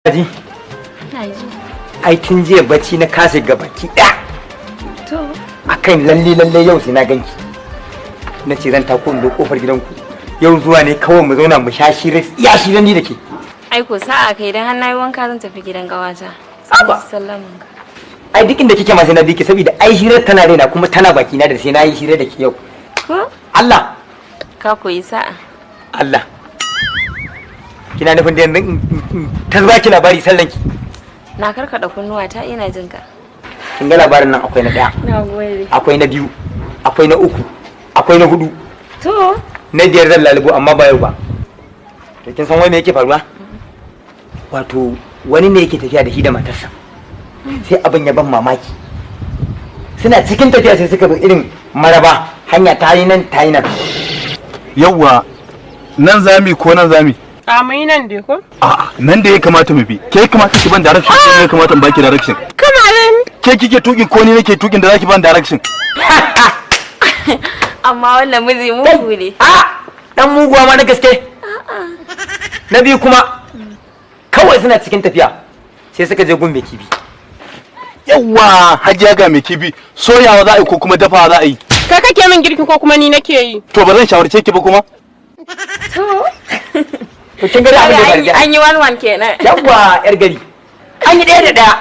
Ji? Ina ji. Ai tun jiya bacci na kasa gabaki ɗaya. To. Akan lalle lalle yau sai na ganki. Na ce zan tako in zo kofar gidanku. Yau zuwa ne kawai mu zauna mu sha shira, iya shira ni da ke. Ai ko sa'a kai, dan har nayi wanka zan tafi gidan gawata. Haba. Sallaman ka. Ai duk inda kike ma sai na bi ki, saboda ai hirar tana raina kuma tana baki na da sai na yi hira da ke yau. Ko? Allah. Ka koyi sa'a. Allah. Kina nufin da yanzu ta zuba ki labari sallanki. Na karkada kunnuwa ta, ina jin ka. Kin ga labarin nan, akwai na ɗaya. Na gode. Akwai na biyu, akwai na uku, akwai na hudu. To. Na biyar zan lalubo, amma ba yau ba. To, kin san wai me yake faruwa? Wato wani ne yake tafiya da shi da matarsa. Sai abin ya ban mamaki. Suna cikin tafiya sai suka bi irin maraba hanya, ta yi nan, ta yi nan. Yawwa, nan zami ko nan zami? A mu yi nan dai ko? A'a, nan da ya kamata mu bi. Ke kamata ki ban direction ko ne kamata in baki direction? Kana nan. Ke kike tukin ko ni nake tukin da zaki ban direction? Amma wannan miji mugu ne. A dan muguwa ma na gaske. Na biyu kuma, kawai suna cikin tafiya sai suka je gun mai kifi. Yawwa, hajiya, ga mai kifi. Soyawa za a yi ko kuma dafawa za a yi? Kai kake min girki ko kuma ni nake yi? To, ba zan shawarce ki ba kuma? To. To, kin ga abin da ya faru. An yi 1-1 kenan. Yawwa, yar gari. An yi ɗaya da ɗaya.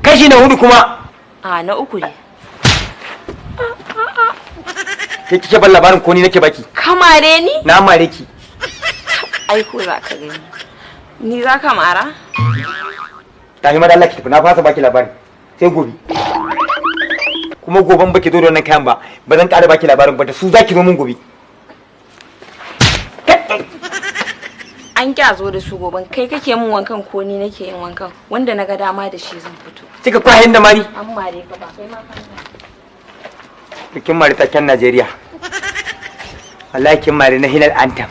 Kashi na hudu kuma. A na uku ne. Ke kike ban labarin ko ni nake baki? Kamare ni? Na mare ki. Ai ko za ka gani. Ni za ka mara? Tafi ma da Allah ki tafi, na fasa baki labarin. Sai gobe. Kuma goben baki zo da wannan kayan ba, ba zan ƙara baki labarin ba, da su zaki zo mun gobe. An kya zo da su goben, kai kake min wankan ko ni nake yin wankan? Wanda na ga dama da shi zan fito. Kika kwahin da mari. An mare ka ba kai ma ka. Kin mari taken Najeriya. Wallahi kin mari na Hinal Antam.